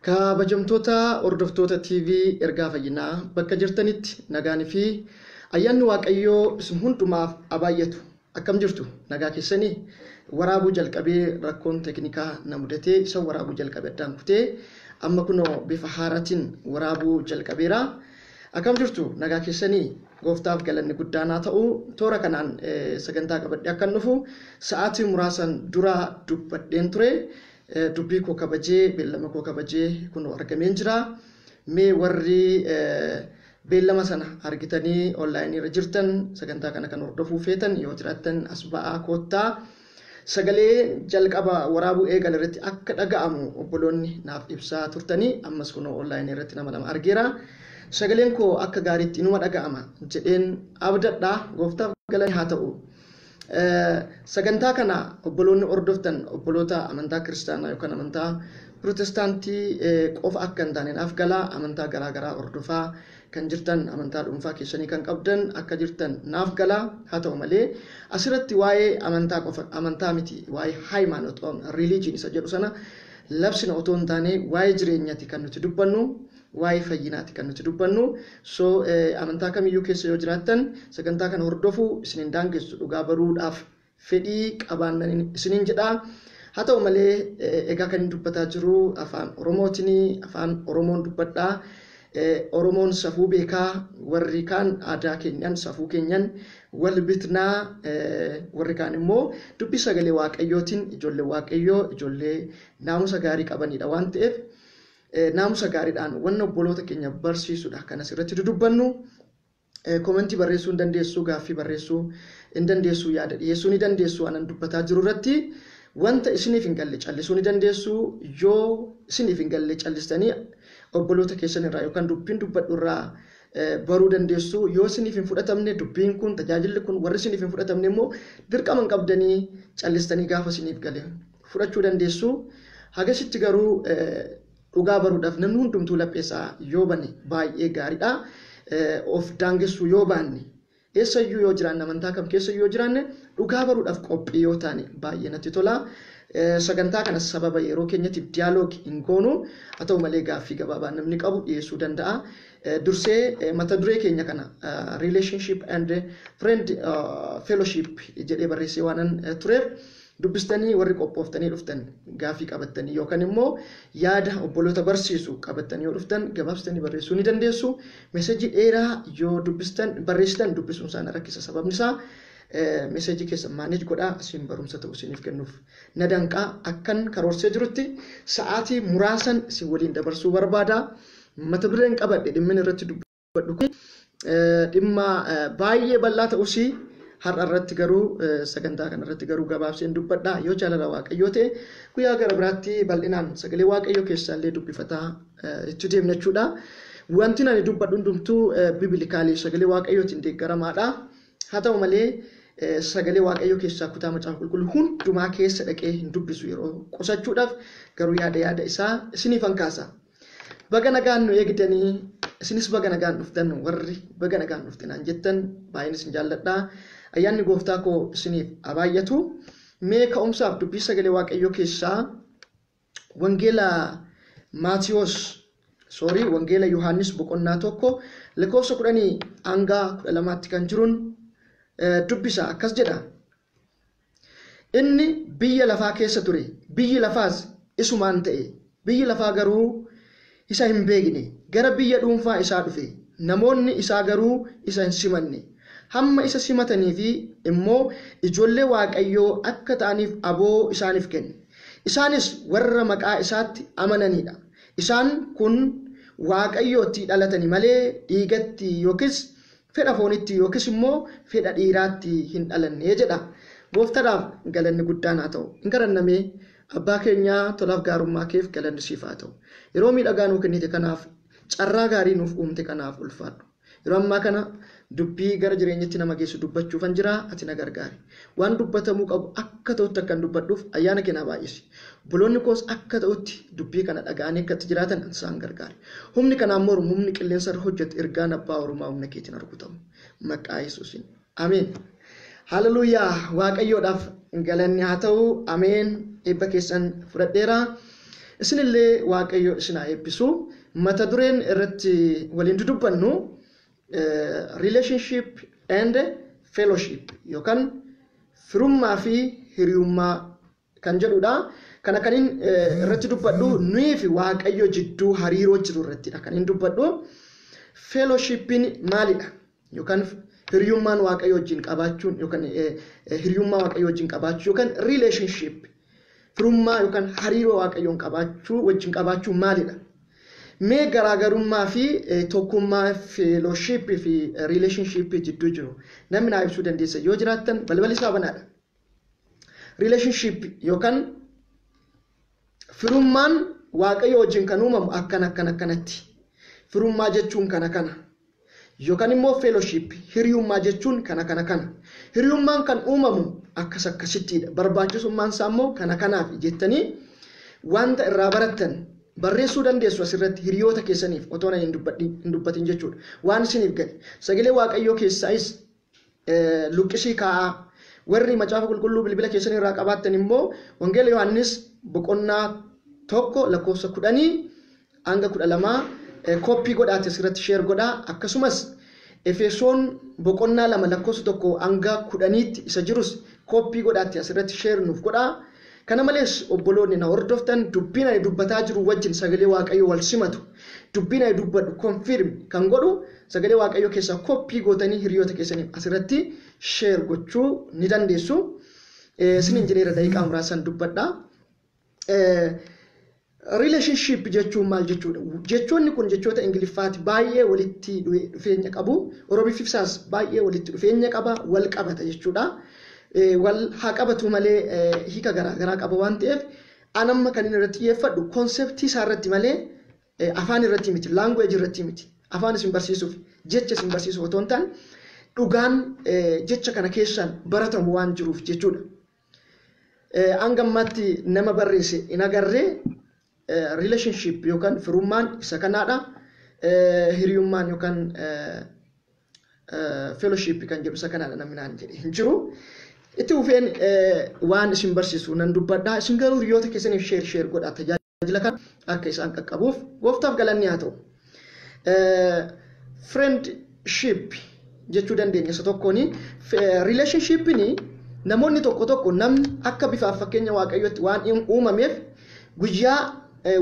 Kabajamtoota hordoftoota TV Ergaa Fayyinaa bakka jirtanitti nagaanii fi ayyaanni Waaqayyoo isin hundumaaf haa baay'atu. Akkam jirtu nagaa keessanii waraabuu jalqabee rakkoon teeknikaa na mudatee isa waraabuu jalqabe addaan kutee amma kunoo bifa haaraatiin waraabuu jalqabeera. Akkam jirtu nagaa keessanii gooftaaf galanni guddaan haa ta'u toora kanaan sagantaa qabadhee akkan dhufu sa'aatii muraasan dura dubbadheen ture. Dubbii koo kabajee beellama koo kabajee kunoo argameen jira. Mee warri beellama sana argitanii onlaayinii irra jirtan sagantaa kana kan hordofuu feetan yoo jiraattan as ba'aa koottaa. Sagalee jalqaba waraabuu eegale irratti akka dhaga'amu obboloonni naaf ibsaa turtanii ammas kunoo onlaayinii irratti nama lama argeera. Sagaleen koo akka gaariitti inuma dhaga'ama jedheen abdadha gooftaaf galanni haa ta'u. Sagantaa kana obboloonni hordoftan obboloota amantaa kiristaanaa yookaan amantaa pirootestaantii qofa akka hin taane naaf galaa amantaa garaagaraa hordofaa kan jirtan amantaa dhuunfaa keessanii kan qabdan akka jirtan naaf galaa haa ta'u malee asirratti waa'ee amantaa qofa amantaa miti waa'ee haayimaanoot religion isa jedhu sana labsina otoo hin taane waa'ee jireenyaati kan nuti dubbannu waa'ee fayyinaati kan nuti dubbannu so amantaa kamiyyuu keessa yoo jiraattan sagantaa kana hordofuu isin hin daangessu dhugaa baruudhaaf fedhii qabaannan isiniin jedha. Haa ta'u malee egaa kan inni dubbataa jiru afaan Oromootiin afaan Oromoon dubbadhaa. Oromoon safuu beekaa warri kaan aadaa keenyan safuu keenyan wal bitnaa warri kaan immoo dubbii sagalee waaqayyootiin ijoollee waaqayyoo ijoollee naamusa gaarii qabanidha waan ta'eef naamusa gaariidhaan wanna obboloota keenya barsiisudha kan asirratti dudubbannu. Komentii barreessuu hin dandeessu, gaaffii barreessuu hin dandeessu, yaada dhiyeessuu ni dandeessu anan dubbataa jiru irratti wanta isiniif hin galle callisuu ni dandeessu yoo isiniif hin galle callistanii obboloota keessan irraa yookaan dubbiin dubbadhu irraa baruu dandeessu yoo isiniif hin fudhatamne dubbiin kun tajaajilli kun warri isiniif hin fudhatamne immoo dirqama hin qabdanii callistanii gaafa isiniif gale fudhachuu dandeessu. Hagasitti garuu dhugaa baruudhaaf namni hundumtuu lapheessaa yoo bane baay'ee gaariidha. Of daangessuu yoo baanne eessayyuu yoo jiraanne amantaa kam keessayyuu yoo jiraanne dhugaa baruudhaaf qophii yoo taane baay'ee natti tola. Sagantaa kana sababa yeroo keenyatiif diyaaloogii hin goonu haa ta'u malee gaaffii gabaabaa namni qabu dhiyeessuu danda'a. Dursee mata duree keenya kana relationship and friend fellowship jedhee barreessee waanan tureef dubbistanii warri qophooftanii dhuftan gaaffii qabattanii yookaan immoo yaada obboloota barsiisu qabattanii yoo dhuftan gabaabsitanii barreessuu ni dandeessu. Meesejii dheeraa yoo dubbistan barreessitan dubbisuun isaa na rakkisa sababni isaa meesejii keessa maaneej godhaa asiin barumsa ta'u isiniif kennuuf na danqaa akkan karoorsee jirutti sa'aatii muraasan isin waliin dabarsuu barbaada. Mata dureen qabadhe dhimma irratti dubbadhu kun dhimma baay'ee bal'aa ta'us har'a irratti garuu sagantaa kana irratti garuu gabaabseen dubbadha yoo jaalala waaqayyoo ta'e guyyaa gara biraatti bal'inaan sagalee waaqayyoo keessaallee dubbifataa itti deemna jechuudha. Wanti ani dubbadhu hundumtuu bibilikaalii sagalee waaqayyootiin deeggaramaadha. Haa ta'u malee sagalee waaqayyoo keessaa kutaa macaafa qulqulluu hundumaa keessa dhaqee hin dubbisu yeroo qusachuudhaaf garuu yaada yaada isaa isiniifan kaasa. Baga nagaan nu eegdanii isinis baga nagaan dhuftan warri baga nagaan dhuftan jettan baay'een isin jaalladha. Ayyaanni gooftaa koo isiniif haa baay'atu. Mee ka'umsaaf dubbii sagalee waaqayyoo keessaa wangeela Maatiyos soorii wangeela Yohaannis boqonnaa 1 lakkoofsa 10 hanga 12tti kan jiruun dubbisa akkas jedha. Inni biyya lafaa keessa ture biyyi lafaas isumaan ta'e biyyi lafaa garuu isa hin beekne gara biyya dhuunfaa isaa dhufe namoonni isaa garuu isa hin simanne. Hamma isa simatanii fi immoo ijoollee waaqayyoo akka ta'aniif aboo isaaniif kenne. Isaanis warra maqaa isaatti amananidha. Isaan kun waaqayyootti dhalatani malee dhiigatti yookiis fedha foonitti yookiis immoo fedha dhiiraatti hin dhalanne jedha. Gooftaadhaaf galanni guddaan haa ta'u. Hin kadhannamee abbaa keenyaa tolaaf gaarummaa keef galanni siif haa ta'u. Yeroo miidhagaa nuu kennite kanaaf carraa gaarii nuuf uumte kanaaf ulfaadhu. Yeroo ammaa kana dubbii gara jireenyatti nama geessu dubbachuufan jira ati na gargaari. Waan dubbatamuu qabu akka ta'utti akkan dubbadhuuf ayyaana kee naa baay'isi. Obboloonni koos akka ta'utti dubbii kana dhaga'anii akka itti jiraatan isaan gargaari. Humni kanaan mormu humni qilleensa irra hojjetu ergaan abbaa Oromaa humna keetiin rukutamu. Maqaa Yesuusiin. Ameen. Haleluuyaa Waaqayyoodhaaf galanni haa ta'u. Ameen. Eebba keessan fudhadheera. Isinillee Waaqayyo isin haa eebbisu. Mata dureen irratti waliin dudubbannu relationship and fellowship yookaan firummaa fi hiriyummaa kan jedhudha. Kana kanin irratti dubbadhu nuyi fi Waaqayyo jidduu hariiroo jiru irrattidha kan hin dubbadhu. Fellowshippiin maalidha? Yookaan hiriyummaan Waaqayyo wajjin qabaachuun yookaan hiriyummaa Waaqayyo wajjin qabaachuu yookaan relationship firummaa yookaan hariiroo Waaqayyoon qabaachuu wajjin qabaachuu maalidha? Mee garaagarummaa fi tokkummaa fellowship fi relationship jidduu jiru namni naa ibsuu dandeessa yoo jiraattan balballi isaa banaadha. Relationship yookaan firummaan Waaqayyo wajjin kan uumamu akkana akkana akkanatti. Firummaa jechuun kana kana. Yookaan immoo fellowship hiriyummaa jechuun kana kana kana. Hiriyummaan kan uumamu akkas akkasittiidha. Barbaachisummaan isaa immoo kana kanaaf jettanii wanta irraa barattan barreessuu dandeessu asirratti hiriyoota keessaniif otoo hin dubbatin jechuudha. Waan isiniif gale. Sagalee Waaqayyoo keessaayis luqqisii kaa'aa. Warri macaafa qulqulluu bilbila keessanii irraa qabaattan immoo Wangeela Yohaannis boqonnaa 1 lakkoofsa 10 hanga 12 koppii godhaate asirratti sheer godhaa. Akkasumas Efesoon boqonnaa 2 lakkoofsa 1 hanga 10tti isa jirus koppii godhaate asirratti sheer nuuf godhaa. Kana malees obboloonni na hordoftan dubbiin ani dubbataa jiru wajjin sagalee Waaqayyoo wal simatu. Dubbiin ani dubbadhu confirm kan godhu sagalee Waaqayyoo keessaa koppii gootanii hiriyoota keessaniif asirratti sheer gochuu ni dandeessu. Isiniin jedheera daqiiqaa muraasan dubbadha. Relationship jechuun maal jechuudha? Jechoonni kun jechoota Ingiliffaati baay'ee walitti dhufeenya qabu. Oromiiffaas baay'ee walitti dhufeenya qaba, wal qabata jechuudha. Wal haa qabatu malee hiika garaagaraa qaba waan ta'eef an amma kan inni irratti xiyyeeffadhu konseptii isaa irratti malee afaan irratti miti, laanguweejii irratti miti. Afaan isin barsiisuuf, jecha isin barsiisuuf otoo hin taane dhugaan jecha kana keessaan baratamu waan jiruuf jechuudha. Hanga ammaatti nama barreesse hin agarree. Relationship yookaan firummaan isa kanaadha. Hiriyummaan yookaan fellowship kan jedhu isa kanaadha namni naan jedhe hin jiru. Itti fufeen waan isin barsiisu nan dubbadha. Isin garuu hiriyoota keessaniif sheer godhaa tajaajila kana akka isaan qaqqabuuf gooftaaf galanni haa ta'u. Friendship jechuu dandeenya isa tokkooni. Relationshipini namoonni tokko tokko namni akka bifaaf fakkeenya Waaqayyootti waan uumameef guyyaa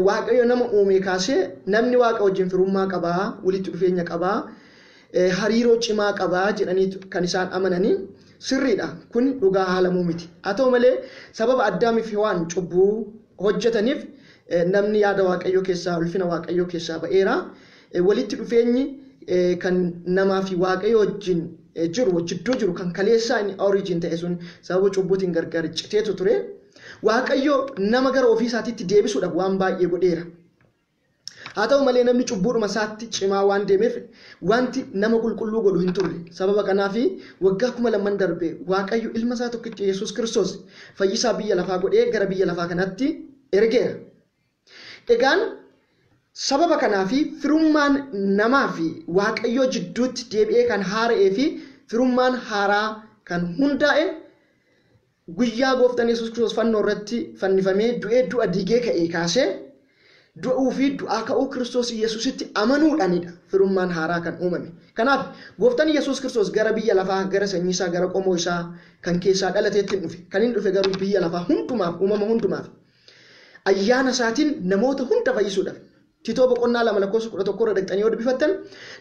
Waaqayyo nama uume kaasee namni Waaqa wajjin firummaa qabaa, walitti dhufeenya qabaa, hariiroo cimaa qabaa jedhanii kan isaan amananii sirriidha. Kun dhugaa haalamuu miti. Haa ta'u malee sababa Addaamii fi Hewaan cubbuu hojjetaniif namni yaada Waaqayyoo keessaa, ulfina Waaqayyoo keessaa ba'eera. Walitti dhufeenyi kan namaa fi Waaqayyo wajjin jiru, jidduu jiru kan kaleessaa inni origin ta'e sun sababa cubbuutiin gargar citeetu ture. Waaqayyo nama gara ofii isaatiitti deebisuudhaaf waan baay'ee godheera. Haa ta'u malee namni cubbuudhuma isaatti cimaa waan deemeef wanti nama qulqulluu godhu hin turre. Sababa kanaaf waggaa 2000 darbe Waaqayyo ilma isaa tokkicha Yesuus Kiristoos fayyisaa biyya lafaa godhee gara biyya lafaa kanatti ergeera. Egaan sababa kanaaf firummaan namaa fi Waaqayyo jidduutti deebi'ee kan haara'ee fi firummaan haaraa kan hundaa'e guyyaa gooftaan Yesuus Kiristoos fannoo irratti fannifamee du'ee du'a diigee ka'ee kaasee du'uu fi du'aa ka'uu Kiristoos Yesuusitti amanuudhaanidha firummaan haaraa kan uumame. Kanaaf gooftaan Yesuus Kiristoos gara biyya lafaa, gara sanyii isaa, gara qomoo isaa kan keessaa dhalateetti hin dhufe. Kan inni dhufe garuu biyya lafaa hundumaaf, uumama hundumaaf ayyaana isaatiin namoota hunda fayyisuudhaaf. Titoo boqonnaa 2 lakkoofsa 11 irra dhaqxanii yoo dubbifattan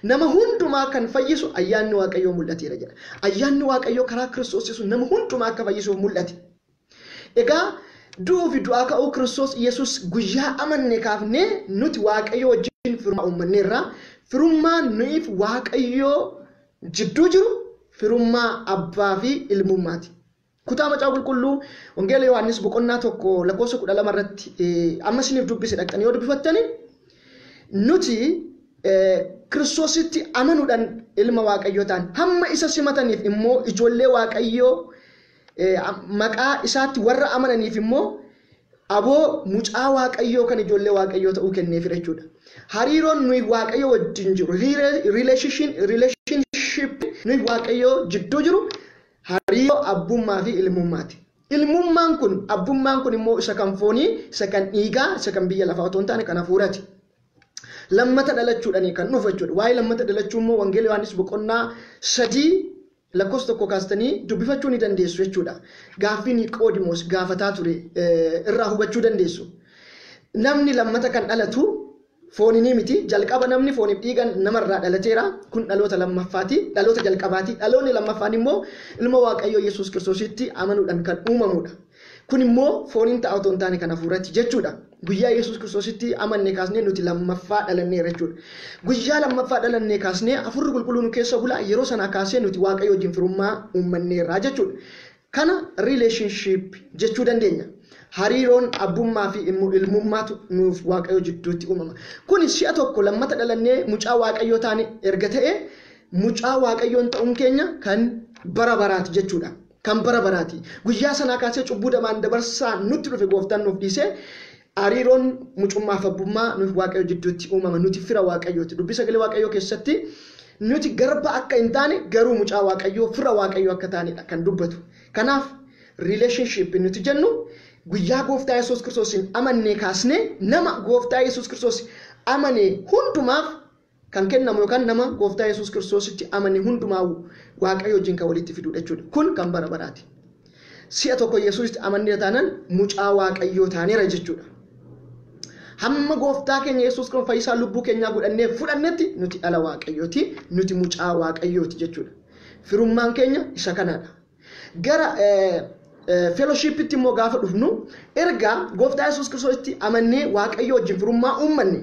nama hundumaa kan fayyisu ayyaanni Waaqayyoo mul'ateera jedha. Ayyaanni Waaqayyoo karaa Kiristoos Yesuus nama hundumaa akka fayyisuuf mul'ate. Egaa du'uu fi du'aa ka'uu Kiristoos Yesuus guyyaa amanne kaafnee nuti Waaqayyoo wajjin firummaa uummanneerra. Firummaan nuyiif Waaqayyoo jidduu jiru firummaa abbaa fi ilmummaati. Kutaa Macaafa Qulqulluu Wangeela Yohaannis boqonnaa 1 lakkoofsa 12 irratti amma isiniif dubbise dhaqxanii yoo dubbifattani nuti Kiristoositti amanuudhaan ilma Waaqayyoo ta'an hamma isa simataniif immoo ijoollee Waaqayyoo maqaa isaatti warra amananiif immoo aboo mucaa Waaqayyoo kan ijoollee Waaqayyoo ta'uu kenneefira jechuudha. Hariiroon nuyi Waaqayyoo wajjin jiru, relationship nuyi Waaqayyoo jidduu jiru hariiroo abbummaa fi ilmummaati. Ilmummaan kun abbummaan kun immoo isa kan foonii, isa kan dhiigaa, isa kan biyya lafaa otoo hin taane kan hafuuraati. Lammata dhalachuudhaan kan dhufu jechuudha. Waa'ee lammata dhalachuu immoo Wangeela Yohaannis boqonnaa 3 lakkoofsa 1 kaastanii dubbifachuu ni dandeessu jechuudha. Gaaffii Niqoodimoos gaafataa ture irraa hubachuu dandeessu. Namni lammata kan dhalatu fooninii miti. Jalqaba namni fooniif dhiigan namarraa dhalateera. Kun dhaloota lammaffaati. Dhaloota jalqabaati. Dhaloonni lammaffaan immoo ilma Waaqayyoo Yesuus Kiristoositti amanuudhaan kan uumamudha. Kun immoo fooniin ta'a otoo hin taane kan hafuuratti jechuudha. Guyyaa Yesuus Kiristoositti amanne kaasnee nuti lammaffaa dhalanneera jechuudha. Guyyaa lammaffaa dhalannee kaasnee hafuurri qulqulluun nu keessa bula. Yeroo sanaa kaasee nuti Waaqayyo wajjin firummaa uummanneerra jechuudha. Kana relationship jechuu dandeenya. Hariiroon abbummaa fi ilmummaatu nuuf Waaqayyo jidduutti uumama. Kun si'a tokko lammata dhalannee mucaa Waaqayyoo taane erga ta'e mucaa Waaqayyoon ta'uun keenya kan bara baraati jechuudha. Kan bara baraati. Guyyaa sanaa kaasee cubbuu damaan dabarsaa nutti dhufe gooftaan nuuf dhiisee hariiroon mucummaa fi abbummaa nuuf Waaqayyo jidduutti uumama. Nuti fira Waaqayyooti. Dubbii sagalee Waaqayyoo keessatti nuti garba akka hin taane garuu mucaa Waaqayyoo fira Waaqayyoo akka taanedha kan dubbatu. Kanaaf relationship nuti jennu guyyaa gooftaa Yesuus Kiristoosiin amannee kaasnee nama gooftaa Yesuus Kiristoos amane hundumaaf kan kennamu yookaan nama gooftaa Yesuus Kiristoositti amane hundumaa Waaqayyo wajjin kan walitti fidudha jechuudha. Kun kan bara baraati. Si'a tokko Yesuusitti amannee taanaan mucaa Waaqayyoo taaneera jechuudha. Hamma gooftaa keenya Yesuus Kiristoos fayyisaa lubbuu keenyaa godhannee fudhannetti nuti dhala Waaqayyooti, nuti mucaa Waaqayyooti jechuudha. Firummaan keenya isa kanaadha. Gara fellowshipitti immoo gaafa dhufnu erga gooftaa Yesuus Kiristoositti amannee Waaqayyo wajjin firummaa uummanne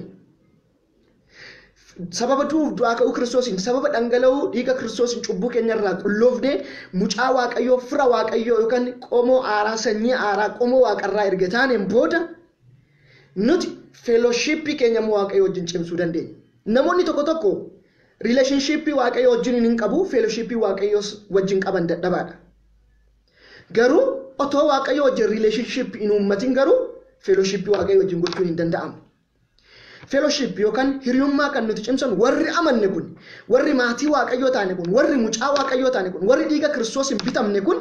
sababa du'uuf du'aa ka'uu Kiristoosiin sababa dhangala'uu dhiiga Kiristoosiin cubbuu keenyarraa qulloofne mucaa Waaqayyoo fira Waaqayyoo yookaan qomoo aaraa sanyii aaraa qomoo waaqarraa erga taaneen booda nuti fellowshipii keenya immoo Waaqayyo wajjin cimsuu dandeenya. Namoonni tokko tokko relationshipii Waaqayyo wajjin hin qabu, fellowshipii Waaqayyo wajjin qaban dadhabaadha. Garuu otoo Waaqayyo wajjin relationship hin uummatin garuu fellowshipii Waaqayyo wajjin gochuun hin danda'amu. Fellowship yookaan hiriyummaa kan nuti cimsan warri amanne kun, warri maatii Waaqayyoo taane kun, warri mucaa Waaqayyoo taane kun, warri dhiiga Kiristoos hin bitamne kun,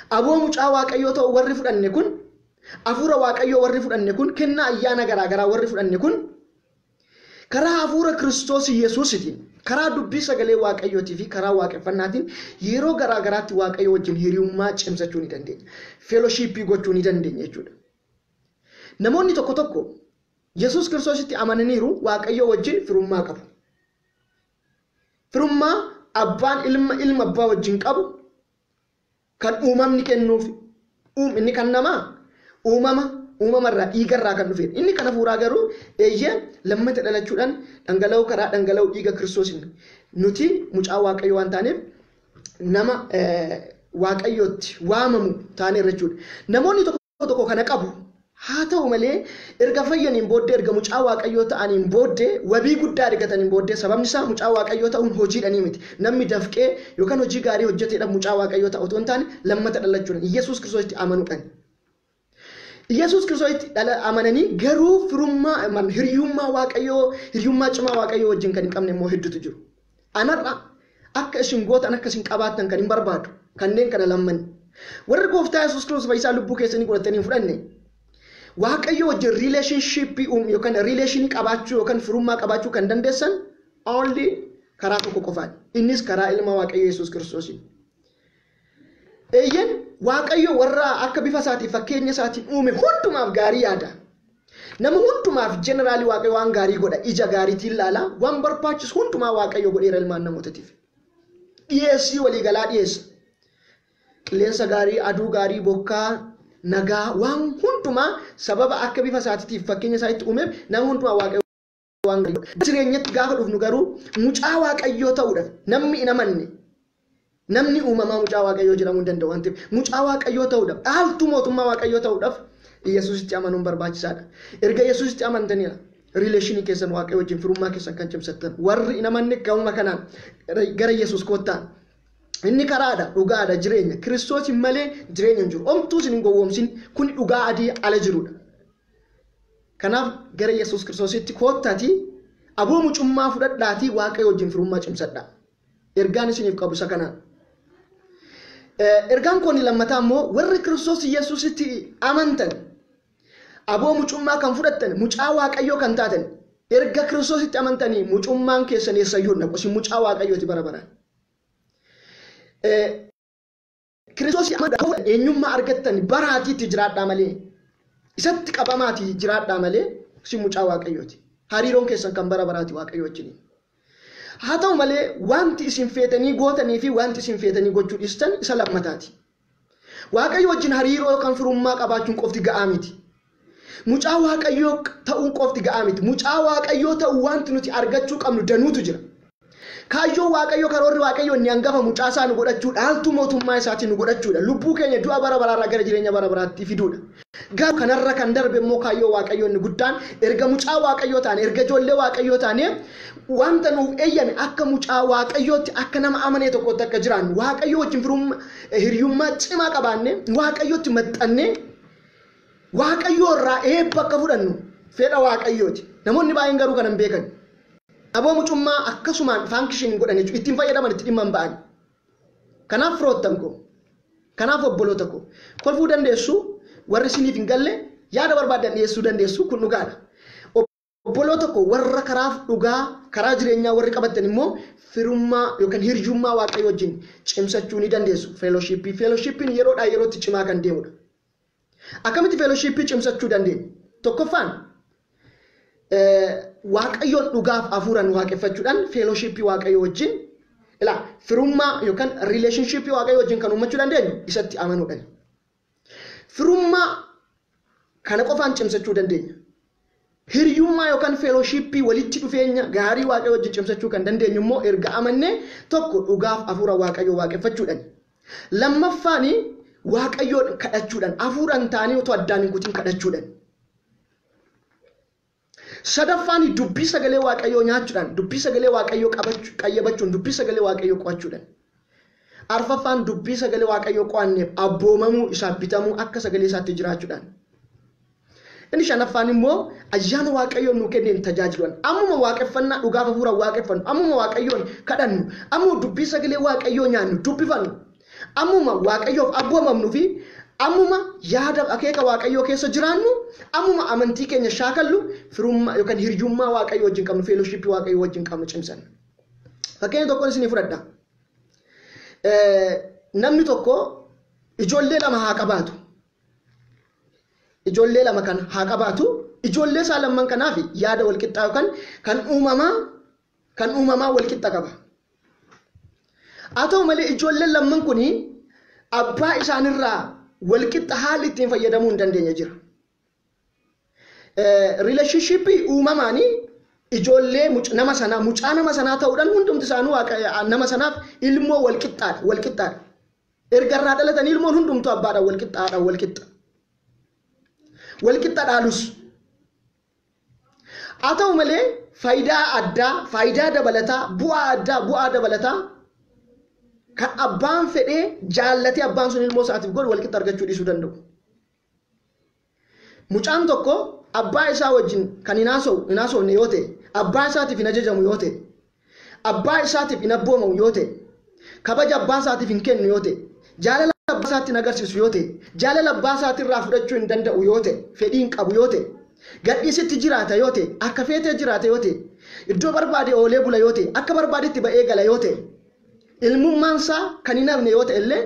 aboo mucaa Waaqayyoo ta'u warri fudhanne kun, hafuura Waaqayyoo warri fudhanne kun, kennaa ayyaana garaagaraa warri fudhanne kun karaa hafuura Kiristoos Yesuusitiin, karaa dubbii sagalee Waaqayyootii fi karaa waaqeffannaatiin yeroo garaagaraatti Waaqayyo wajjin hiriyummaa cimsachuu ni dandeenya. Fellowshipii gochuu ni dandeenya jechuudha. Namoonni tokko tokko Yesuus Kiristoositti amananiiru Waaqayyo wajjin firummaa qabu. Firummaa abbaan ilma abbaa wajjin qabu kan uumamni kennuuf inni kan namaa uumamarraa dhiigarraa kan dhufedha. Inni kan hafuuraa garuu eeyyee lammata dhalachuudhaan dhangala'uu karaa dhangala'uu dhiiga Kiristoosiin nuti mucaa Waaqayyoo waan taaneef nama Waaqayyootti waamamu taaneerra jechuudha. Namoonni tokko tokko kana qabu. Haa ta'u malee erga fayyaniin booddee erga mucaa Waaqayyoo ta'aniin booddee wabii guddaa argataniin booddee sababni isaa mucaa Waaqayyoo ta'uun hojiidhanii miti. Namni dafqee yookaan hojii gaarii hojjeteedhaan mucaa Waaqayyoo ta'a otoo hin taane lammata dhalachuudhaan Yesuus Kiristoositti amanuudhaan. Yesuus Kiristoositti amananii garuu firummaa hiriyummaa Waaqayyoo hiriyummaa cimaa Waaqayyoo wajjin kan hin qabne immoo hedduutu jiru. Anarra akka isin gootan akka isin qabaattan kan hin barbaadu kanneen kana lamman. Warri gooftaa Yesuus Kiristoos fayyisaa lubbuu keessanii godhatanii hin fudhanne Waaqayyo wajjin relationship yookaan relationii qabaachuu yookaan firummaa qabaachuu kan dandeessan only karaa tokko qofaan. Innis karaa ilma Waaqayyo Yesuus Kiristoosiin. Eeyyeen Waaqayyo warra akka bifa isaatiin fakkeenya isaatiin uume hundumaaf gaarii yaada. Nama hundumaaf jeneraalii Waaqayyo waan gaarii godha. Ija gaariitiin ilaala. Waan barbaachisu hundumaa Waaqayyo godheera ilmaan namootaatiif. Dhiyeessii waliigalaa dhiyeessa. Qilleensa gaarii, aduu gaarii, bokkaa, nagaa waan hundumaa sababa akka bifa isaatiif fakkeenya isaatti uumeef nama hundumaa Waaqayyo waan gaarii godha. Jireenyatti gaafa dhufnu garuu mucaa Waaqayyoo ta'uudhaaf namni hin amanne namni uumamaa mucaa Waaqayyoo jedhamuu hin danda'u waan ta'eef mucaa Waaqayyoo ta'uudhaaf dhaaltuu mootummaa Waaqayyoo ta'uudhaaf Yesuusitti amanuun barbaachisaadha. Erga Yesuusitti amantaniira riileeshinii keessan Waaqayyo wajjin firummaa keessan kan cimsattan warri hin amanne gamuma kanaan gara Yesuus koottaa. Inni karaadha, dhugaadha, jireenya. Kiristoos malee jireenya hin jiru. Omtuu isin hin gowwoomsin kun dhugaa adii ala jirudha. Kanaaf gara Yesuus Kiristoositti koottaatii aboo mucummaa fudhadhaatii Waaqayyo wajjin firummaa cimsadhaa. Ergaan isiniif qabu isa kanaan. Ergaan kun lammataa immoo warri Kiristoos Yesuusitti amantan aboo mucummaa kan fudhattan mucaa Waaqayyoo kan taatan erga Kiristoositti amantanii mucummaan keessan eessayyuu hin dhaqu. Isin mucaa Waaqayyooti bara baraan. Kiristoos eenyummaa argattan baraatiitti jiraadhaa malee isatti qabamaatii jiraadhaa malee isin mucaa Waaqayyooti. Hariiroon keessan kan bara baraati Waaqayyo wajjiniin. Haa ta'u malee wanti isin feetanii gootanii fi wanti isin feetanii gochuu dhiistan isa lammataati. Waaqayyo wajjin hariiroo yookaan firummaa qabaachuun qofti ga'aa miti. Mucaa Waaqayyoo ta'uun qofti ga'aa miti. Mucaa Waaqayyoo ta'uu wanti nuti argachuu qabnu danuutu jira. Kaayyoon Waaqayyoo karoorri Waaqayyoo inni hangafa mucaa isaa nu godhachuu dhaaltuu mootummaa isaatiin nu godhachuudha. Lubbuu keenya du'a bara baraarraa gara jireenya bara baraatti fiduudha. Garuu kanarra kan darbe immoo kaayyoo Waaqayyoo inni guddaan erga mucaa Waaqayyoo taane erga ijoollee Waaqayyoo taane wanta nuuf eeyyame akka mucaa Waaqayyootti akka nama amanee tokkotti akka jiraannu Waaqayyoo wajjin firummaa hiriyummaa cimaa qabaanne Waaqayyootti maxxannee Waaqayyoo irraa eebba akka fudhannu fedha Waaqayyooti. Namoonni baay'een garuu kana hin beekan. Aboo mucummaa akkasumaan function godhan jechuudha. Ittiin fayyadaman itti dhimma hin ba'an. Kanaaf firoottan koo, kanaaf obboloota koo, kolfuu dandeessu warri isiniif hin galle yaada barbaadan dhiyeessuu dandeessu kun dhugaadha. Obboloota koo warra karaaf dhugaa karaa jireenyaa warri qabattan immoo firummaa yookaan hiriyummaa Waaqayyoo wajjin cimsachuu ni dandeessu. Fellowshippii. Fellowshippiin yeroodhaa yerootti cimaa kan deemudha. Akkamitti fellowshippii cimsachuu dandeenya? Tokkoffaan Waaqayyoon dhugaaf hafuuraan waaqeffachuudhaan fellowshippii Waaqayyoo wajjin ilaa firummaa yookaan relationshipii Waaqayyoo wajjin kan uummachuu dandeenyu isatti amanuudhaan. Firummaa kana qofaan cimsachuu dandeenya. Hiriyummaa yookaan fellowshippii walitti dhufeenya gaarii Waaqayyoo wajjin cimsachuu kan dandeenyu immoo erga amannee tokko dhugaaf hafuura Waaqayyoo waaqeffachuudhaan. Lammaffaan Waaqayyoon kadhachuudhaan hafuuraan ta'anii otoo addaan hin kutin kadhachuudhaan. Sadaffaan dubbii sagalee Waaqayyoo nyaachuudhaan, dubbii sagalee Waaqayyoo qayyabachuun, dubbii sagalee Waaqayyoo qo'achuudhaan. Arfaffaan dubbii sagalee Waaqayyoo qo'anneef abboomamuu isaaf bitamuu akka sagalee isaatti jiraachuudhaan. Inni shanaffaan immoo ayyaana Waaqayyoon nuu kenneen tajaajiluudhaan. Ammuma waaqeffannaa dhugaaf hafuura waaqeffannu, ammuma Waaqayyoon kadhannu, ammuma dubbii sagalee Waaqayyoo nyaannu, dubbifannu, ammuma Waaqayyoof abboomamnuu fi ammuma yaada akeeka Waaqayyoo keessa jiraannu, ammuma amantii keenya shaakallu firummaa yookaan hiriyummaa Waaqayyoo wajjin qabnu, fellowshippii Waaqayyoo wajjin qabnu cimsanna. Fakkeenya tokkoon isinii fudhadha. Namni tokko ijoollee lama haa qabaatu. Ijoollee lama kan haa qabaatu. Ijoollee isaa lamman kanaaf yaada wal qixxaa yookaan kan uumamaa wal qixxa qaba. Haa ta'u malee ijoolleen lamman kuni abbaa isaanirraa wal qixxa haalli ittiin fayyadamuu hin dandeenye jira. Relationshipii uumamaanii ijoollee nama sanaa mucaa nama sanaa ta'uudhaan hundumti isaanuu nama sanaaf ilmoo wal qixxaadha wal qixxaadha. Erga irraa dhalatanii ilmoon hundumtuu abbaadhaan wal qixxaadha wal qixxa. Wal qixxa dhaalus. Haa ta'u malee faayidaa addaa, faayidaa dabalataa, bu'aa addaa, bu'aa dabalataa kan abbaan fedhee jaallatee abbaan sun ilmoo isaatiif godhu wal qixxa argachuu dhiisuu danda'u. Mucaan tokko abbaa isaa wajjin kan hin haasofne yoo ta'e, abbaa isaatiif hin ajajamu yoo ta'e, abbaa isaatiif hin abboomamu yoo ta'e, kabaja abbaa isaatiif hin kennu yoo ta'e, jaalala abbaa isaatti hin agarsiisu yoo ta'e, jaalala abbaa isaatirraa fudhachuu hin danda'u yoo ta'e, fedhii hin qabu yoo ta'e, gadhiisitti jiraata yoo ta'e, akka feetee jiraata yoo ta'e, iddoo barbaade oolee bula yoo ta'e, akka barbaadetti ba'ee gala yoo ta'e, ilmummaan isaa kan hin hafne yoo ta'e illee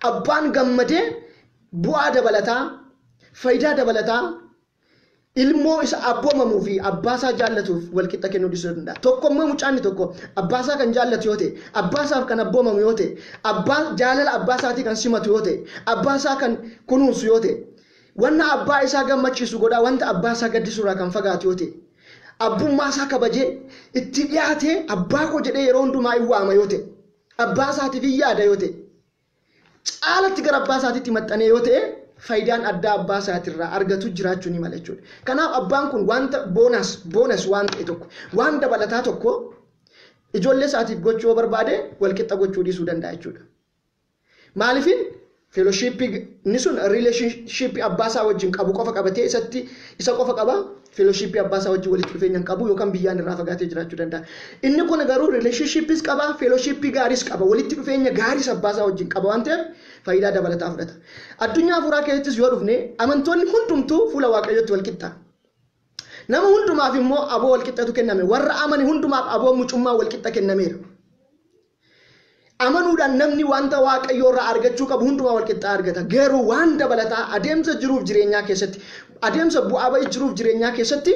abbaan gammadee bu'aa dabalataa, faayidaa dabalataa ilmoo isa abboomamuu fi abbaa isaa jaallatuuf wal qixxa kennuu dhiisuu danda'a. Tokko immoo mucaanni tokko abbaa isaa kan jaallatu yoo ta'e, abbaa isaaf kan abboomamu yoo ta'e, abbaa jaalala abbaa isaatii kan simatu yoo ta'e, abbaa isaa kan kunuunsu yoo ta'e, wanna abbaa isaa gammachiisu godhaa, wanta abbaa isaa gaddisu irraa kan fagaatu yoo ta'e, abbummaa isaa kabajee itti dhiyaatee abbaa koo jedhee yeroo hundumaa hin waama yoo ta'e, abbaa isaatiif hin yaada yoo ta'e, caalatti gara abbaa isaatiitti maxxanee yoo ta'e, faayidaan addaa abbaa isaatirraa argatu jiraachuu ni mala jechuudha. Kanaaf abbaan kun wanta bonus waan ta'e tokko, waan dabalataa tokko ijoollee isaatiif gochuu yoo barbaade wal qixxa gochuu dhiisuu danda'a jechuudha. Maaliifin Fellowshippii inni sun relationship abbaa isaa wajjin qabu qofa qabatee isatti isa qofa qaba. Fellowshippii abbaa isaa wajjin walitti dhufeenya hin qabu yookaan biyyaan irraa fagaatee jiraachuu danda'a. Inni kun garuu relationshippis qaba, fellowshippii gaariis qaba, walitti dhufeenya gaariis abbaa isaa wajjin qaba waan ta'eef faayidaa dabalataa fudhata. Addunyaa hafuuraa keessattis yoo dhufne amantoonni hundumtuu fuula Waaqayyootti wal qixxa. Nama hundumaaf immoo aboo wal qixxatu kenname. Warra amane hundumaaf aboo mucummaa wal qixxa kennameera. Amanuudhaan namni wanta Waaqayyoo irraa argachuu qabu hundumaa wal qixxaa argata. Garuu waan dabalataa adeemsa jiruuf jireenyaa keessatti, adeemsa bu'aa ba'ii jiruuf jireenyaa keessatti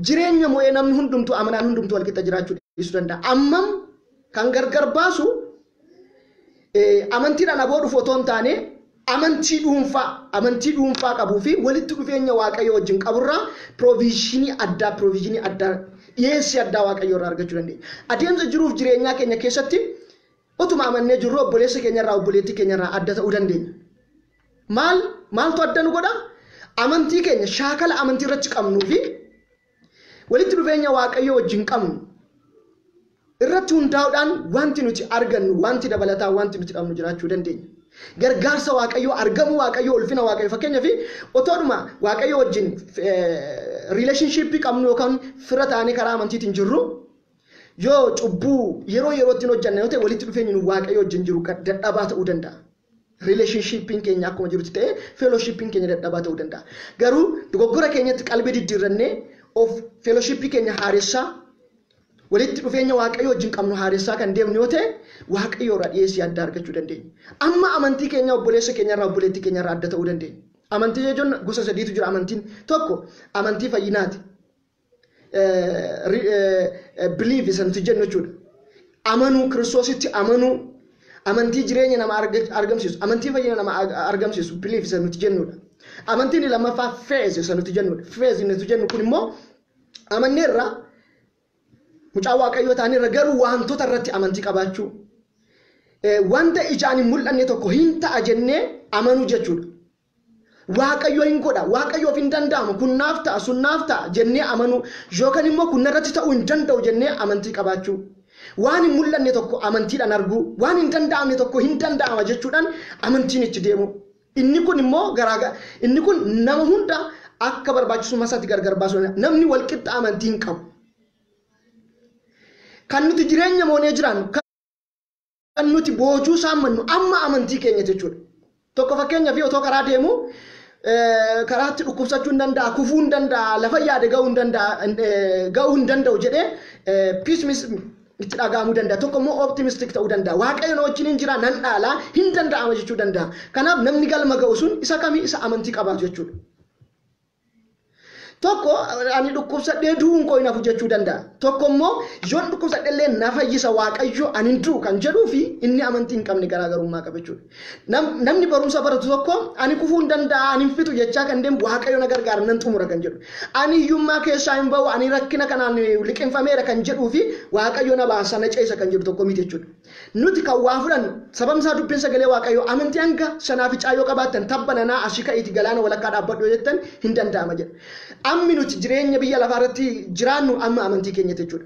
jireenya mo'ee namni hundumtuu amanaan hundumtuu wal qixxa jiraachuu dhiisuu danda'a. Ammam kan gargar baasu amantiidhaan aboo dhufu otoo hin taane amantii dhuunfaa qabuu fi walitti dhufeenya Waaqayyoo wajjin qaburraa provisionii addaa dhiyeessii addaa Waaqayyoo irraa argachuu dandeenya. Adeemsa jiruuf jireenyaa keenya keessatti utuma amannee jirru obboleessa keenyarraa obboleettii keenyarraa adda ta'uu dandeenya. Maaltu adda nu godha? Amantii keenya shaakala amantii irratti qabnuu fi walitti dhufeenya Waaqayyoo wajjin qabnu irratti hundaa'uudhaan wanti nuti argannu, wanti dabalataa, wanti nuti qabnu jiraachuu dandeenya. Gargaarsa Waaqayyoo, argamuu Waaqayyoo, ulfina Waaqayyoo. Fakkeenyaaf otoodhuma Waaqayyoo wajjin relationshipii qabnu yookaan fira taanee karaa amantiitiin jirru yoo cubbuu yeroo yerootti hojjanna yoo ta'e walitti dhufeenyi nu Waaqayyoo wajjin jiru dadhabaa ta'uu danda'a. Relationshippiin keenya akkuma jirutti ta'e fellowshippiin keenya dadhabaa ta'uu danda'a. Garuu dogoggora keenyatti qalbii diddiirrannee of fellowshippii keenya haaressaa walitti dhufeenya Waaqayyoo wajjin qabnu haaressaa kan deemnu yoo ta'e Waaqayyoo irraa dhiyeessii addaa argachuu dandeenya. Amma amantii keenya obboleessa keenyarraa obboleettii keenyarraa adda ta'uu dandeenya. Amantii jechuun gosa sadiitu jira. Amantiin tokko amantii fayyinaati. Belief isa nuti jennu jechuudha. Amanuu, Kiristoositti amanuu, amantii jireenya nama argamsiisu, amantii fayyina nama argamsiisu belief isa nuti jennudha. Amantiin lammaffaa faith isa nuti jennudha. Faith nuti jennu kun immoo amanneerra mucaa Waaqayyoo ta'anirra garuu wantoota irratti amantii qabaachuu, wanta ijaan hin mul'anne tokko hin ta'a jennee amanuu jechuudha. Waaqayyo hin godha, Waaqayyoof hin danda'amu, kun naaf ta'a, sun naaf ta'a jennee amanuu yookaan immoo kun narratti ta'uu hin danda'u jennee amantii qabaachuu. Waan hin mul'anne tokko amantiidhaan arguu, waan hin danda'amne tokko hin danda'ama jechuudhaan amantiin itti deemu. Inni kun immoo garaagar, inni kun nama hunda akka barbaachisummaa isaatti gargar baasuu danda'a. Namni walqixa amantii hin qabu. Kan nuti jireenya moonee jiraannu, kan nuti boojuu saammannu amma amantii keenya jechuudha. Tokko fakkeenyaaf otoo karaa deemu karaatti dhukkubsachuu hin danda'a, kufuu hin danda'a, lafa yaade ga'uu hin danda'a, ga'uu hin danda'u jedhee pessimism itti dhaga'amuu danda'a. Tokko immoo optimistic ta'uu danda'a. Waaqayyo na wajjin hin jira, nan dhaala, hin danda'ama jechuu danda'a. Kanaaf namni galma ga'u sun isa kamii? Isa amantii qabaatu jechuudha. Tokko ani dhukkubsadhee du'uun koo hin hafu jechuu danda'a. Tokko immoo yoon dhukkubsadhe illee na fayyisa Waaqayyo, ani hin du'u kan jedhuu fi inni amantii hin qabne garaagarummaa qaba jechuudha. Namni barumsa baratu tokko ani kufuu hin danda'a, ani hin fixu jechaa kan deemu, Waaqayyo na gargaara, nan xumura kan jedhu. Ani hiyyummaa keessaa hin ba'u, ani rakkina kanaan liqinfameera kan jedhuu fi Waaqayyo na baasa, na ceesa kan jedhu tokko miti jechuudha. Nuti kan waa fudhannu sababni isaa dubbiin sagalee Waaqayyoo amantii hanga sanaaficaa yoo qabaattan tabba nanaa asii ka'iiti galaana walakkaa dhaabbadhu yoo jettan hin danda'ama jedha. Ammi nuti jireenya biyya lafaa irratti jiraannu amma amantii keenya jechuudha.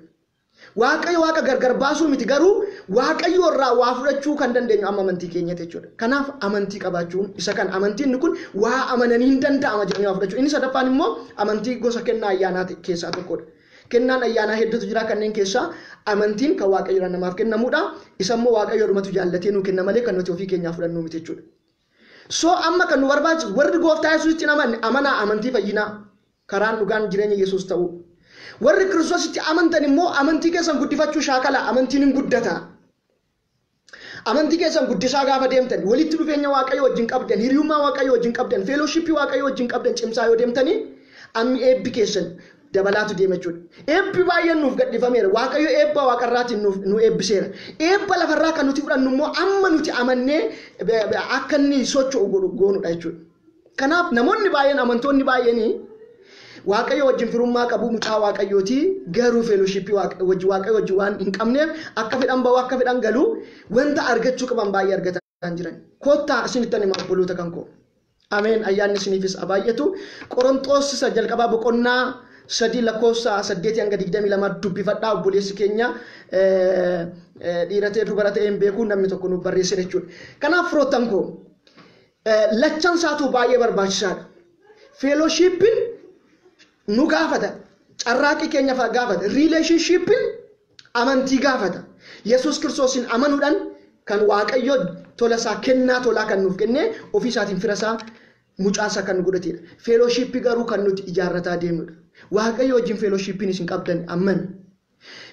Waaqayyo waaqa gargar baasuu miti, garuu Waaqayyo irraa waa fudhachuu kan dandeenyu amma amantii keenya jechuudha. Kanaaf amantii qabaachuun isa kan amantiin kun waa amananii hin danda'ama jedhanii waa fudhachuu. Inni sadaffaan immoo amantii gosa kennaa ayyaanaa keessaa tokkodha. Kennaan ayyaanaa hedduutu jira, kanneen keessaa amantiin kan Waaqayyo namaaf kennamudha. Isa immoo Waaqayyo dhumatu jaallatee nuu kenna malee kan nuti ofii keenyaa fudhannu miti jechuudha. So amma kan nu barbaachisu warri gooftaa Yesuusitti hin amanne amanaa amantii fayyinaa karaan dhugaan jireenya Yesuus ta'uu. Warri Kiristoositti amantan immoo amantii keessan guddifachuu shaakala, amantiin hin guddata. Amantii keessan guddisaa gaafa deemtan, walitti dhufeenya Waaqayyo wajjin qabdan, hiriyummaa Waaqayyo wajjin qabdan, fellowshippii Waaqayyo wajjin qabdan cimsaa yoo deemtanii ammi eebbi keessan dabalaatu deema jechuudha. Eebbi baay'een nuuf gadhiifameera. Waaqayyo eebba waaqarraatiin nuuf nu eebbiseera. Eebba lafarraa kan nuti fudhannu immoo amma nuti amannee akka inni socho'u godhu goonudha jechuudha. Kanaaf namoonni baay'een, amantoonni baay'een Waaqayyo wajjin firummaa qabu, mucaa Waaqayyooti, garuu fellowshippii Waaqayyo wajjin waan hin qabneef akka fedhan bahu, akka fedhan galu, wanta argachuu qaban baay'ee argataa jiran. Kottaa isinittan hima, obboloota kan koo. Ameen, ayyaanni isiniifis haa baay'atu. Qorontoos isa jalqabaa boqonnaa 3 lakkoofsa 8 hanga 22 dubbifadhaa. Obboleessi keenya dhiira ta'e dubara ta'e hin beeku, namni tokko nuuf barreesse jechuudha. Kanaaf firoottan koo, Lachan isaatu baay'ee barbaachisaadha. Fellowshipin nu gaafata. Carraaqqii keenya gaafata. Relationshipin amantii gaafata. Yesuus Kiristoosin amanuudhaan kan Waaqayyo tola isaa kennaa tolaa kan nuuf kennee ofii isaatiin fira isaa mucaa isaa kan nu godhatedha. Fellowshipii garuu kan nuti ijaarrataa deemnudha. Waaqayyo wajjin fellowshipin isin qabdan ammami.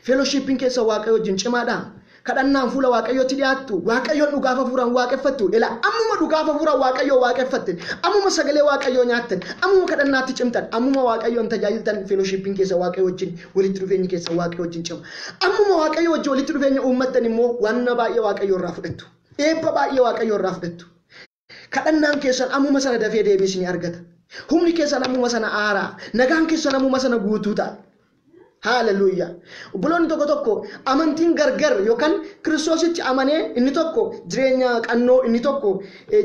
Fellowshipin keessa Waaqayyo wajjin cimaadha. Kadhannaan fuula Waaqayyootti dhiyaattu, Waaqayyoon dhugaaf hafuuraan waaqeffattu, ila ammuma dhugaaf hafuuraan Waaqayyoo waaqeffattan, ammuma sagalee Waaqayyoo nyaattan, ammuma kadhannaatti cimtan, ammuma Waaqayyoon tajaajiltan, fellowshipin keessa Waaqayyo wajjin walitti dhufeenyi keessa Waaqayyo wajjin cima. Ammuma Waaqayyo wajjin walitti dhufeenya uummattan immoo wanna baay'ee Waaqayyo irraa fudhattu. Eebba baay'ee Waaqayyo irraa fudhattu. Kadhannaan keessan ammuma sana dafee deebii isinii argata. Humni keessan ammuma sana aaraa. Nagaan keessan ammuma sana guutuu ta'a. Haaleluyyaa. Obboloonni tokko tokko amantiin gargar yookaan Kiristoositti amanee inni tokko jireenya qannoo inni tokko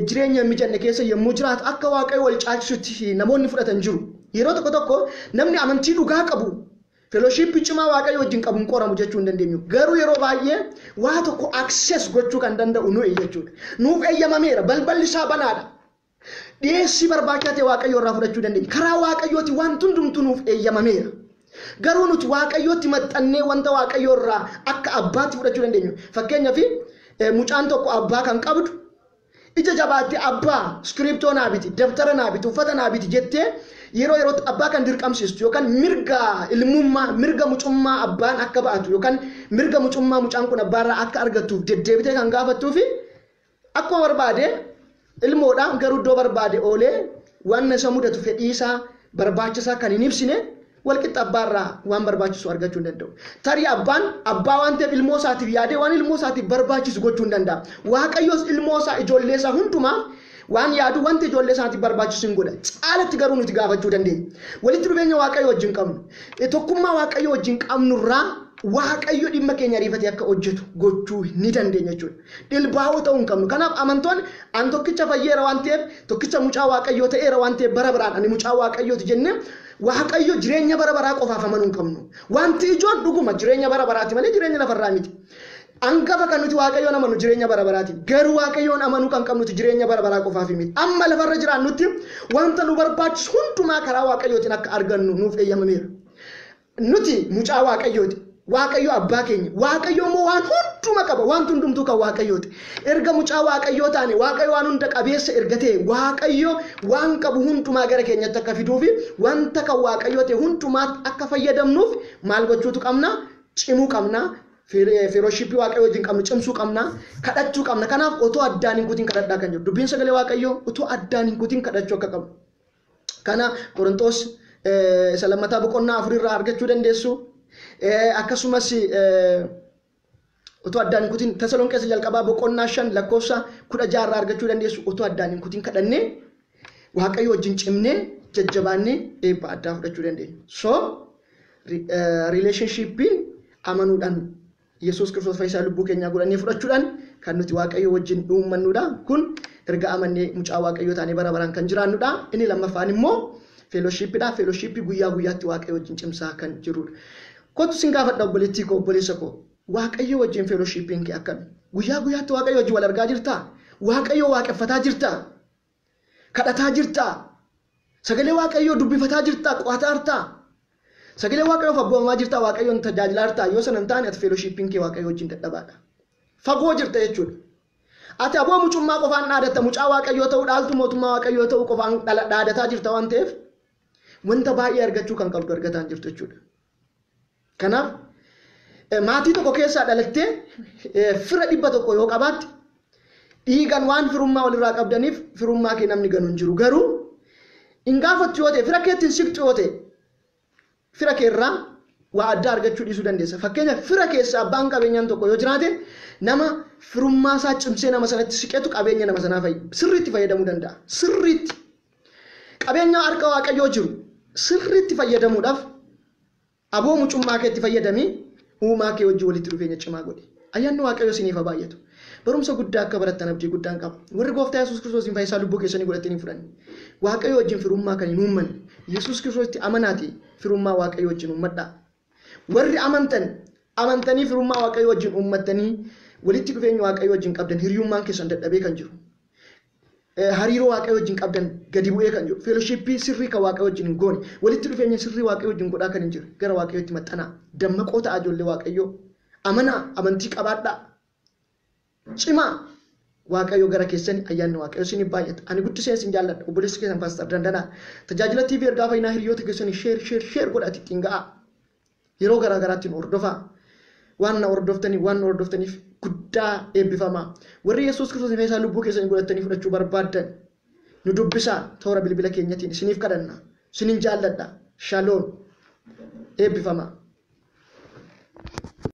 jireenya hin mijanne keessa yommuu jiraatu akka Waaqayyo wal caalchisutti namoonni fudhatan jiru. Yeroo tokko tokko namni amantii dhugaa qabu fellowship cimaa Waaqayyo wajjin qabu hin qoramu jechuu hin dandeenyu. Garuu yeroo baay'ee waa tokko access gochuu kan danda'u nuyi jechuudha. Nuuf eeyyamameera, balballi isaa banaadha. Dhiyeessii barbaachisaa ta'e Waaqayyo irraa fudhachuu dandeenya. Karaa Waaqayyooti wanti hundumtuu nuuf eeyyamameera. Garuu nuti Waaqayyootti maxxannee wanta Waaqayyo irraa akka abbaatti fudhachuu dandeenyu. Fakkeenyaaf mucaan tokko abbaa kan qabdu ija jabaattee abbaa iskiriptoo naa biti, dabtara naa biti, uffata naa biti jettee yeroo yerootti abbaa kan dirqamsiistu yookaan mirga ilmummaa, mirga mucummaa abbaan akka ba'atu yookaan mirga mucummaa mucaan kun abbaarraa akka argattuuf deddeebitee kan gaafattuu fi akkuma barbaade ilmoodha garuu iddoo barbaade oolee waan isa mudatu fedhii isaa barbaachisaa kan hin ibsine walqixa abbaarraa waan barbaachisu argachuu hin danda'u. Tarii abbaan abbaa waan ta'eef ilmoo isaatiif yaadee waan ilmoo isaatiif barbaachisu gochuu hin danda'a. Waaqayyos ilmoo isaa ijoollee isaa hundumaa waan yaadu wanta ijoollee isaatiif barbaachisu hin godha. Caalatti garuu nuti gaafachuu dandeenya. Walitti dhufeenya Waaqayyo wajjin qabnu, tokkummaa Waaqayyo wajjin qabnurraa Waaqayyo dhimma keenya ariifatee akka hojjetu gochuu ni dandeenya jechuudha. Dhilbaa'oo ta'uu hin qabnu. Kanaaf amantoonni an tokkicha fayyeera waan ta'eef, tokkicha mucaa Waaqayyoo ta'eera waan ta'eef bara baraan ani mucaa Waaqayyooti jennee Waaqayyo jireenya bara baraa qofaaf amanuu hin qabnu. Wanti ijoon dhuguma jireenya bara baraati malee jireenya lafarraa miti. Angafa kan nuti Waaqayyoon amanu jireenya bara baraati. Garuu Waaqayyoon amanuu kan qabnuti jireenya bara baraa qofaaf miti. Amma lafarra jiraannutti wanta nu barbaachisu hundumaa karaa Waaqayyootiin akka argannu nuuf eeyyamameera. Nuti mucaa Waaqayyooti. Waaqayyo abbaa keenya. Waaqayyo immoo waan hunduma qaba. Wanti hundumtuu kan Waaqayyooti. Erga mucaa Waaqayyoo taane Waaqayyo waan hunda qabeessa erga ta'e Waaqayyo waan qabu hundumaa gara keenyatti akka fiduufi wanta kan Waaqayyoo ta'e hundumaatti akka fayyadamnuuf maal gochuutu qabna? Cimuu qabna. Fellowshipii Waaqayyoo wajjin qabnu cimsuu qabna. Kadhachuu qabna. Kanaaf otoo addaan hin kutin kadhadhaa kan jiru. Dubbiin sagalee Waaqayyoo otoo addaan hin kutin kadhachuu akka qabnu. Kana Qorontoos isa lammataa boqonnaa 4 irraa argachuu dandeessu. Akkasumas otoo addaan hin kutin Tasalonqeessa jalqabaa boqonnaa 5 lakkoofsa 16 irraa argachuu dandeessu. Otoo addaan hin kutin kadhannee Waaqayyo wajjin cimnee jajjabaannee eebba addaa fudhachuu dandeenya. So relationshippiin amanuudhaan Yesuus Kiristoos fayyisaa lubbuu keenyaa godhannee fudhachuudhaan kan nuti Waaqayyo wajjin dhuummannudha. Kun erga amannee mucaa Waaqayyoo taanee bara baraan kan jiraannudha. Inni lammaffaan immoo fellowshippiidha. Fellowshippii guyyaa guyyaatti Waaqayyo wajjin cimsaa kan jirudha. Kottu sin gaafadha obboleettii koo obboleessa koo. Waaqayyo wajjin fellowshippiin kee akkami? Guyyaa guyyaatti Waaqayyo wajjin wal argaa jirtaa? Waaqayyo waaqeffataa jirtaa? Kadhataa jirtaa? Sagalee Waaqayyoo dubbifataa jirtaa? Qo'ataa jirtaa? Sagalee Waaqayyoof abboomamaa jirtaa? Waaqayyoon tajaajilaa jirtaa? Yoo sana hin taane ati fellowshippiin kee Waaqayyo wajjin dadhabaadha. Fagoo jirta jechuudha. Ati aboo mucummaa qofaan dhaadatta, mucaa Waaqayyoo ta'uu dhaaltu mootummaa Waaqayyoo ta'uu qofaan dhaadataa jirta waan ta'eef wanta baay'ee argachuu kan qabdu argataa hin jirtu jechuudha. Kanaaf maatii tokko keessaa dhalattee fira 100 yoo qabaatte dhiigan waan firummaa walirraa qabdaniif firummaa kee namni ganu hin jiru. Garuu hin gaafattu yoo ta'e fira keetti hin siqxu yoo ta'e fira keerraa waa addaa argachuu dhiisuu dandeessa. Fakkeenyaaf fira keessa abbaan qabeenyaan tokko yoo jiraate nama firummaa isaa cimsee nama sanatti siqetu qabeenya nama sanaa sirriitti fayyadamuu danda'a. Sirriitti qabeenya harka Waaqayyoo jiru sirriitti fayyadamuudhaaf aboo mucummaa keetti fayyadamii uumaa kee wajjin walitti dhufeenya cimaa godhi. Ayyaanni Waaqayyoo isiniif haa baay'atu. Barumsa guddaa akka barattan abdii guddaan qaba. Warri Gooftaa Yesuus Kiristoosiin fayyisaa lubbuu keessanii godhatanii fudhanne. Waaqayyoo wajjin firummaa kan hin uummanne. Yesuus Kiristoositti amanaati firummaa Waaqayyoo wajjin uummadhaa. Warri amantan amantanii firummaa Waaqayyoo wajjin uummattanii walitti dhufeenya Waaqayyoo wajjin qabdan hiriyummaan keessan dadhabee kan jiru. Hariiroo Waaqayyo wajjin qabdan gadi bu'ee kan jiru, fellowshippii sirrii kan Waaqayyo wajjin hin goone, walitti dhufeenya sirrii Waaqayyo wajjin godhaa kan hin jirre, gara Waaqayyootti maxxanaa. Dammaqoo ta'a ijoollee Waaqayyoo. Amanaa, amantii qabaadhaa. Cimaa. Waaqayyo gara keessanii ayyaanni Waaqayyo isiniif baay'ata. Ani guddisee isin jaalladha. Obboleessi keessan Paastar Dandanaa. Tajaajila TV Ergaa Fayyinaa hiriyoota keessanii share, share, share godhaati ittiin ga'aa. Yeroo garaa garaatti nu hordofaa. Waan na hordoftaniif guddaa eebbifamaa. Warri Yesuus Kiristoos fayyisaa lubbuu keessanii godhattanii fudhachuu barbaaddan nu dubbisaa, toora bilbila keenyatiin isiniif kadhanna. Isinin jaalladha. Shaloom. Eebbifamaa.